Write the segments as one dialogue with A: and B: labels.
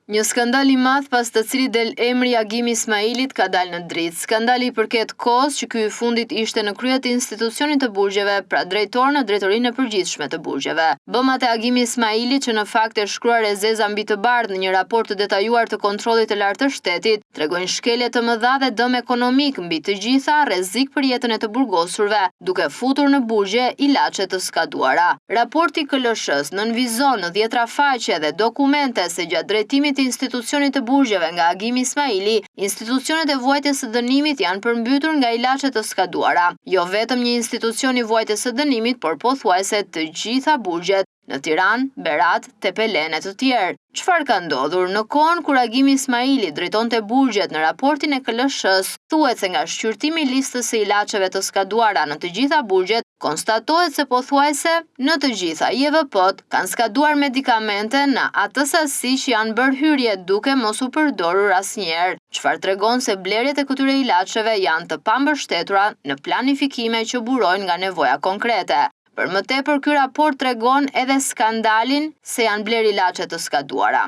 A: Një skandal i madh pas të cilit del emri i Agim Ismailit ka dalë në dritë. Skandali i përket kohës që ky i fundit ishte në krye të institucionit të burgjeve, pra drejtor në Drejtorinë e Përgjithshme të Burgjeve. Bëmat e Agim Ismailit që në fakt e shkruar e zeza mbi të bardhë në një raport të detajuar të Kontrollit të Lartë të Shtetit, tregojnë shkelje të mëdha dhe dëm ekonomik, mbi të gjitha, rrezik për jetën e të burgosurve, duke futur në burgje ilaçe të skaduara. Raporti i KLSH-së nënvizon në dhjetra faqe dhe dokumente se gjatë drejtimit të institucionit të burgjeve nga Agim Ismaili, institucionet e vuajtjes së dënimit janë përmbytur nga ilaçe të skaduara. Jo vetëm një institucion i vuajtjes së dënimit, por pothuajse të gjitha burgjet, në Tiranë, Berat, Tepelenë e të tjerë. Çfarë ka ndodhur? Në kohën kur Agim Ismaili drejtonte burgjet në raportin e KLSH-së, thuhet se nga shqyrtimi i listës së ilaçeve të skaduara në të gjitha burgjet, konstatohet se pothuajse në të gjitha IEVP-të kanë skaduar medikamente në atë sasi që janë bërë hyrje duke mos u përdorur asnjëherë, çfarë tregon se blerjet e këtyre ilaçeve janë të pambështetura në planifikime që burojnë nga nevoja konkrete. Për më tepër ky raport tregon edhe skandalin se janë blerë ilaçe të skaduara.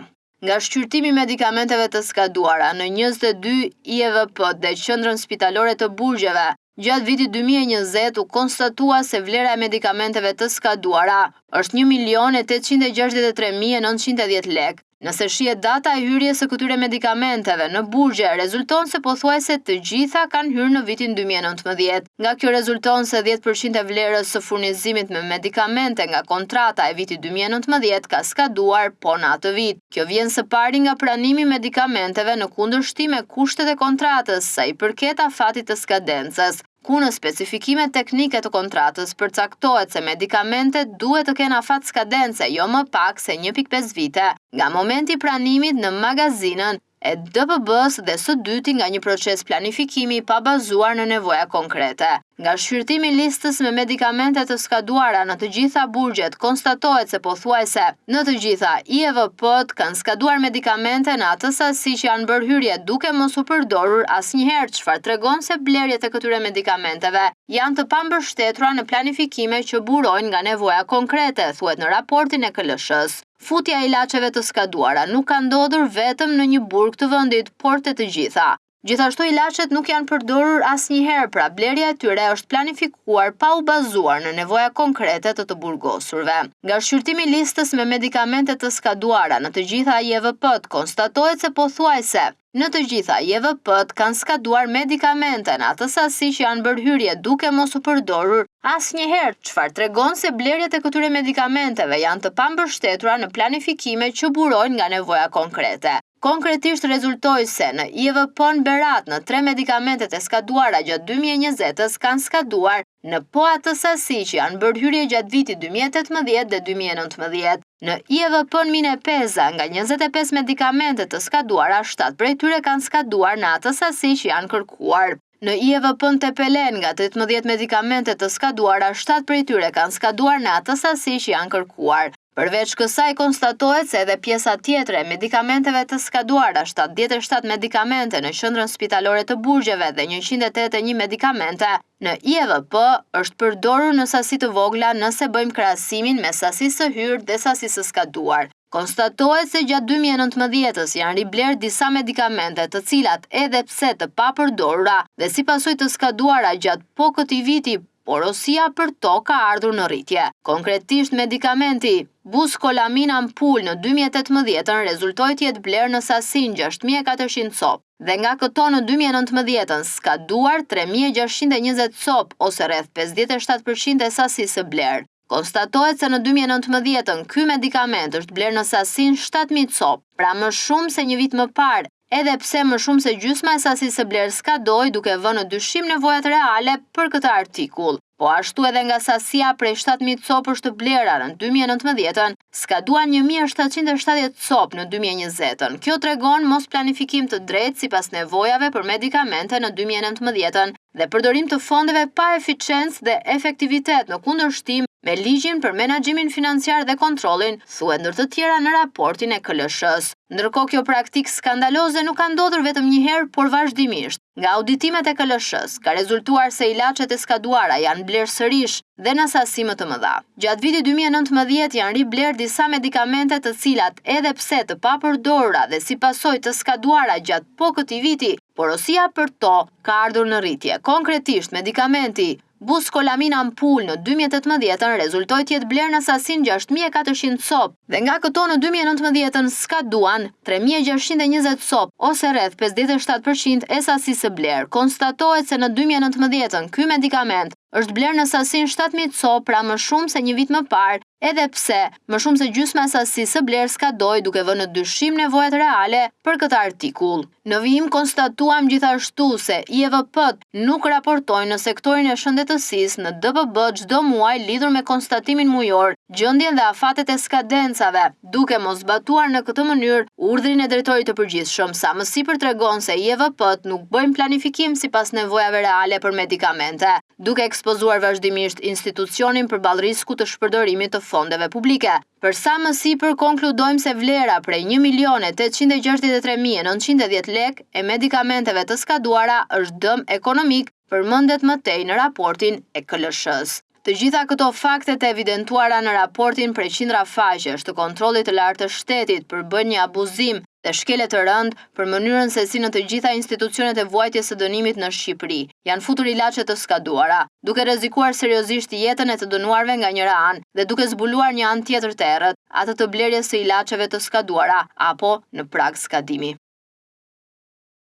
A: Nga shqyrtimi i medikamenteve të skaduara në 22 IEVP dhe Qendrën Spitalore të Burgjeve, gjatë vitit 2020 u konstatua se vlera e medikamenteve të skaduara është 1 milion e 863.910 lekë. Nëse shihet data e hyrjes së këtyre medikamenteve në burgje, rezulton se pothuajse të gjitha kanë hyrë në vitin 2019. Nga kjo rezulton se 10% e vlerës së furnizimit me medikamente nga kontrata e vitit 2019 ka skaduar po në atë vit. Kjo vjen së pari nga pranimi i medikamenteve në kundërshtim me kushtet e kontratës sa i përket afatit të skadencës, ku në specifikimet teknike të kontratës përcaktohet se medikamentet duhet të kenë afat skadence jo më pak se 1.5 vite nga momenti i pranimit në magazinën e DPB-së dhe së dyti nga një proces planifikimi pa bazuar në nevoja konkrete. Nga shqyrtimi i listës me medikamente të skaduara në të gjitha burgjet, konstatohet se pothuajse në të gjitha IEVP-të kanë skaduar medikamente në atë sasi që janë bërë hyrje duke mos u përdorur asnjëherë, çfarë tregon se blerjet e këtyre medikamenteve janë të pambështetura në planifikime që burojnë nga nevoja konkrete, thuhet në raportin e KLSH-së. Futja e ilaçeve të skaduara nuk ka ndodhur vetëm në një burg të vendit, por te të gjitha. Gjithashtu ilaçet nuk janë përdorur asnjëherë, pra blerja e tyre është planifikuar pa u bazuar në nevoja konkrete të të burgosurve. Nga shqyrtimi i listës me medikamente të skaduara në të gjitha IEVP-të, konstatohet se pothuajse në të gjitha IEVP-të kanë skaduar medikamente në atë sasi që janë bërë hyrje duke mos u përdorur asnjëherë, çfarë tregon se blerjet e këtyre medikamenteve janë të pambështetura në planifikime që burojnë nga nevoja konkrete. Konkretisht rezultoi se në IEVP-në Berat në tre medikamentet e skaduara gjatë 2020-ës kanë skaduar në po atë sasi që janë bërë hyrje gjatë vitit 2018 dhe 2019. Në IEVP-në Mine Peza nga 25 medikamente të skaduara, 7 prej tyre kanë skaduar në atë sasi që janë kërkuar. Në IEVP-në Tepelenë nga 18 medikamente të skaduara, 7 prej tyre kanë skaduar në atë sasi që janë kërkuar. Përveç kësaj konstatohet se edhe pjesa tjetër e medikamenteve të skaduara, 77 medikamente në qendrën spitalore të burgjeve dhe 181 medikamente në IEVP është përdorur në sasi të vogla nëse bëjmë krahasimin me sasisë së hyrë dhe sasisë së skaduar. Konstatohet se gjatë 2019-ës janë riblerë disa medikamente të cilat edhe pse të papërdorura dhe si pasojë të skaduara gjatë po këtij viti, porosia për to ka ardhur në rritje. Konkretisht medikamenti Buskolamin ampul në 2018-ën rezultoi të jetë blerë në sasinë 6400 copë dhe nga këto në 2019-ën skaduar 3620 copë ose rreth 57% e sasisë së blerë. Konstatohet se në 2019-ën ky medikament është blerë në sasinë 7000 copë, pra më shumë se një vit më parë, edhe pse më shumë se gjysma e sasisë së blerë skadoi duke vënë në dyshim nevojat reale për këtë artikull. Po ashtu edhe nga sasia prej 7000 copësh të blera në 2019-ën, skaduan 1770 copë në 2020-ën. Kjo tregon mos planifikim të drejtë sipas nevojave për medikamente në 2019-ën dhe përdorim të fondeve pa eficiencë dhe efektivitet në kundërshtim. me ligjin për menaxhimin financiar dhe kontrollin, thuhet ndër të tjera në raportin e KLSH-së. Ndërkohë kjo praktikë skandaloze nuk ka ndodhur vetëm një herë, por vazhdimisht. Nga auditimet e KLSH-së ka rezultuar se ilaçet e skaduara janë blerë sërish dhe në sasi më të mëdha. Gjatë vitit 2019 janë riblerë disa medikamente të cilat edhe pse të papërdorura dhe si pasojë të skaduara gjatë po këtij viti, porosia për to ka ardhur në rritje. Konkretisht, medikamenti Buskolamin ampul në 2018-ën rezultoi të jetë blerë në sasinë 6400 copë dhe nga këto në 2019-ën skaduan 3620 copë ose rreth 57% e sasisë së blerë. Konstatohet se në 2019-ën ky medikament është blerë në sasinë 7000 copë, pra më shumë se një vit më parë, edhe pse më shumë se gjysma e sasisë së blerë skadoi duke vënë në dyshim nevojat reale për këtë artikull. Në vijim konstatuam gjithashtu se IEVP-t nuk raportojnë në sektorin e shëndetësisë në DPB çdo muaj lidhur me konstatimin mujor, gjendjen dhe afatet e skadencave, duke mos zbatuar në këtë mënyrë urdhrin e drejtorit të përgjithshëm, sa më sipër tregon se IEVP-t nuk bëjnë planifikim sipas nevojave reale për medikamente, duke ekspozuar vazhdimisht institucionin përballë riskut të shpërdorimit të fondeve publike. Për sa më sipër konkludojmë se vlera prej 1.863.910 lek e medikamenteve të skaduara është dëm ekonomik, përmendet më tej në raportin e KLSH-së. Të gjitha këto fakte të evidentuara në raportin prej qindra faqesh të Kontrollit të Lartë të Shtetit përbëjnë një abuzim dhe shkelje të rëndë për mënyrën se si në të gjitha institucionet e vuajtjes së dënimit në Shqipëri janë futur ilaçe të skaduara, duke rrezikuar seriozisht jetën e të dënuarve nga njëra anë dhe duke zbuluar një anë tjetër të errët, atë të blerjes së ilaçeve të skaduara apo në prag skadimi.